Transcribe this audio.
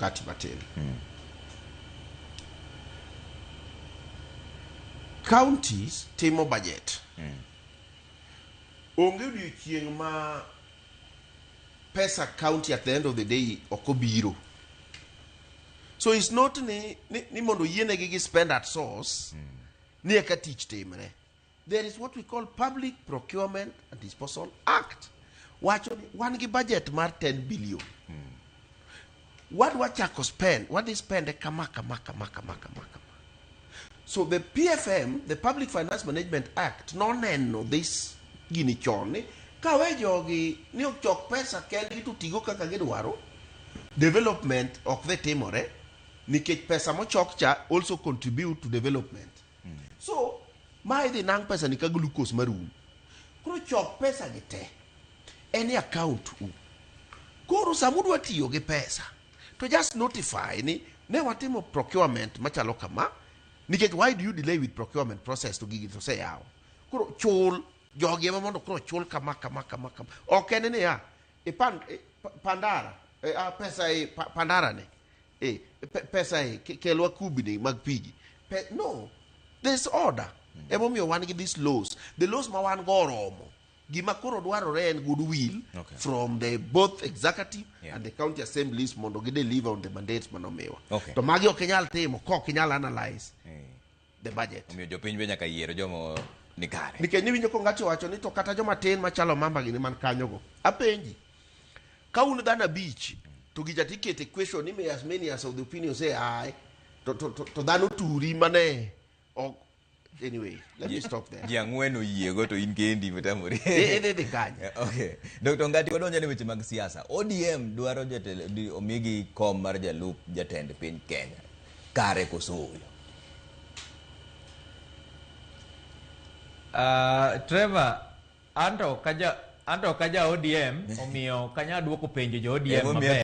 Ongati matin. Counties timo budget. Onge odiochieng' ma pesa county at the end of the day ok obiro. So it's not ni, ni, ni mondo oyienegi gi spend at source ni eka tich timre. There is what we call Public Procurement and Disposal Act. Wacho ni wan gi budget mar 10 billion. Wadwa chako spend, wadhi spend kama kama kama kama kama kama. So the PFM, the Public Finance Management Act, noneno this gini chon ni kawe jogi ni ochok pesa kendgi to tigo kaka gidwaro, development ok dhi timore nikech pesa mochok cha also contribute to development. So ma idhi nang' pesa ni ka glucose marum. Koro chok pesa gi te en e account u. Koro sama udwa tiyo gi pesa to just notify ni ne watimo procurement machalo kama nikech why do you delay with procurement process to gigi to oseyaw. Koro chul jogi ema mondo koro chul kama kama kama kama. Ok en niya ipan e, pandara e, a, pesa e, pa, pandara ne e, pe, pesa e, kelwa kubni mag pigi. Pe, no, there's order. Emomiyo wan gi these laws. The laws ma wan go oromo. Gima koro dwarore en goodwill from the both executive and the county assemblies mondo gi deliver on the mandates manomiwa. To magi ok inyal timo kok inyal analyze the budget. Omiyo jopiny be nyaka yier joma ni kare. Nikech niwinjo ko ng'ato wacho ni to kata joma tin machalo mamba gini man kanyogo. Apenji, ka un dhano abich to gicha tikete question ni may as many as of the opinion say aye to, to, to, to dhano turi mane ok anyway let me stop there. Ji ang'wen oyiego to in kendi mitamori. Idhi dhi kanye? Okay. Dr. Ngati wadonjo ne weche mag siasa. ODM dwaro jatelo omigi kom mar jalup jatend piny Kenya. Kare koso ooyo? Trevor, anto kaja anto kaja ODM omiyo kanya duoko penjo jo ODM Emomiyo maber.